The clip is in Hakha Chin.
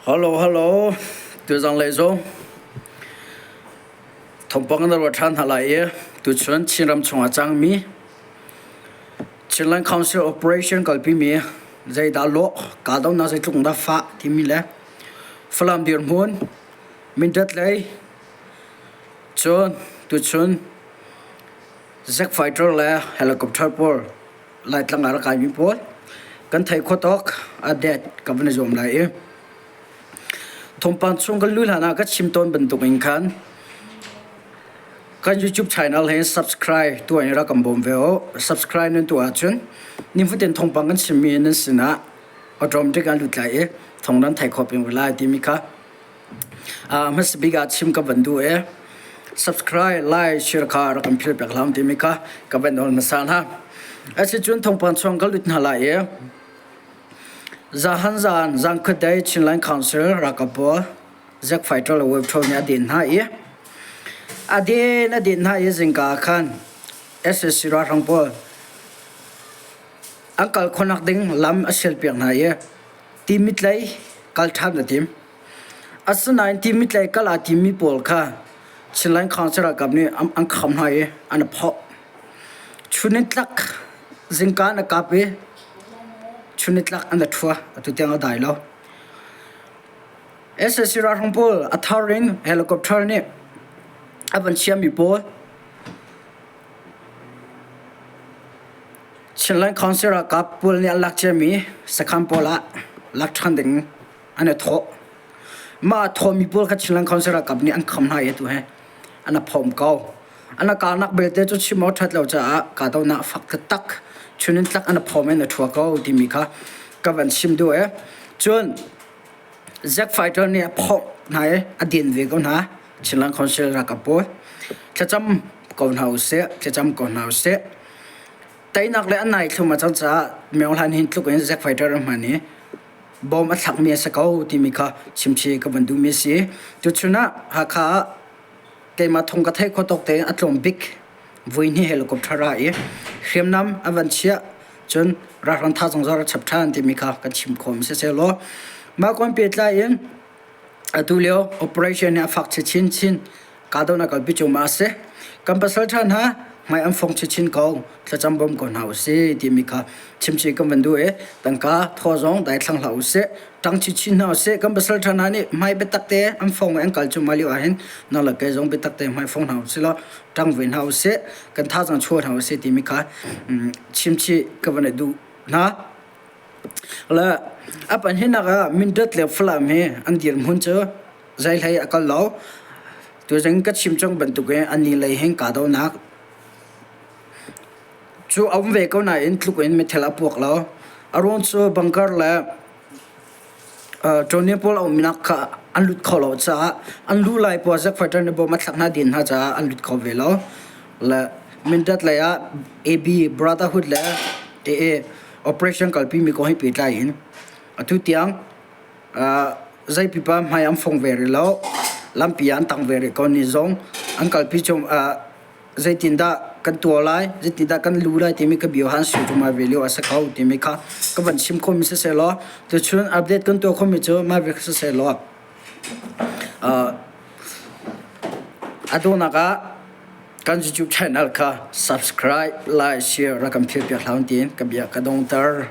Hello, hello. Tuzang lei zong thawngpang na ruat ṭhan hna lai i tuchun Chinram chungah cangmi Chinland Council Operation kalpimi zeidah lawh kahdohnak zeitluk dah fah timi le Falam dirhmun Mindat lei cun tuchun Jet fighter le helicopter pawl Laitlang ah rak kaimi pawl kan theih khawh tawk a det ka van i zuam lai i thawngpang chung kan luh hlan ah ka chim tawn bantuk in khan kan YouTube channel hi subscribe tuah in rak kan bawm ve u. Subscribe nan tuah ahcun nifatin thawngpang kan chimmi nan sinah automatic an lut lai i thawng nan theih khawh peng ve lai timi kha Hmasa bik ah chim ka van duh i subscribe, like, share kha rak kan philh pek hlah timi kha ka van nawl hmasa hna. Asicun thawngpang chuang ka lut hna lai i zahan zan zangkhuat Chinland Council ralkap pawl Zack Fighter le Wave Tho nih a den hna i a den a den hna i zingka ah khan SSC ralhrang pawl an kal khawhnak ding lam a sialpiak hna i Timit lei kal ṭhan a tim. Asinain Timit lei kal aa timmi pawl kha Chinland Council ralkap nih an kham hna i an i phawh. Chun in tlak zingka an i kap i chun i tlak an i ṭhua. Atu tiang a dai lo. SAC ralhrang pawl a thar in helicopter nih a van chiahmi pawl Chinland Council ralkap pawl nih an lak ciami sakhan pawl ah lak ṭhan ding an i thawh. Mah a thawhmi pawl kha Chinland Council ralkap nih an kham hna i atu hi an i phawm ko. An i kahnak belte cu chim awk ṭhat lo caah kahdohnak fak taktak chun in tlak an i phawm i an i ṭhua ko timi kha ka van chim duh i cun Zack Fighter nih a phawmh hna i a din ve ko hna. Chinland Council ralkap pawl thlacam ko hna usih, thlacam ko hna usih. Teinak le an nai thlum a cang caah Myo Hlan hin tluk in Zack Fighter a hman i bom a thlakmi a si ko timi kha chimchi ka van duhmi a si. Tuchun ah Hakha ah keimah thong ka theih khawh tawk tein a tlawm bik vui hnih helicopter ah i hriamnam a van chiah cun ralhrang tha zong zor a chap ṭhan timi kha kan chim khawh siseh mah kong pehtlai in atu lio operation hi a fak chinchin chin kahdohnak kalpi cuahmah a si kan pasal ṭha hna hmai an fong chinchin ko thlacam bawm ko hna usih timi kha chimchih kan van duh i tangka thaw zong daithlang hlah usih ṭang chinchin hna usih kan pasal ṭha hna nih hmai biatak te an fong i an kal cuahmah lio ahhin nang le kei zong biatak te hmai fong hna usih law ṭang ve hna usih kan thazaang chuah hna usih timi kha chimchih ka van i duh hna. Le a pahnihnak ah Mindat le Falam hi an dirhmun cu zeihlei a kal lo. Tuzing ka chim cang bantukin an ni lei hin kahdohnak cu a um ve ko nain tluk in mithel a puak lo. A ruang cu bunker le Tawne pawl a umnak kha an lut kho lo caah an lu lai pawl Zack Fighter nih bom a thlak hna din hna caah an lut kho ve lo. Le Mindat lei ah AB Brotherhood le AA operation kalpi mi kong he pehtlai in atu tiang zei pipa hmai an fong ve rih lo. Lampi ah an tang ve rih ko ni zong an kalpi chung zeitindah kan tuah lai, zeitindah kan lu lai timi ka bia han su ma ve lio a si kho timi kha ka van chim khomi siseh law tuchun update kan tuah khomi cu mah ve siseh law a dawhnak ah kan YouTube channel kha subscribe, like, share rak kan phil piak hlah tiin ka bia ka dongter.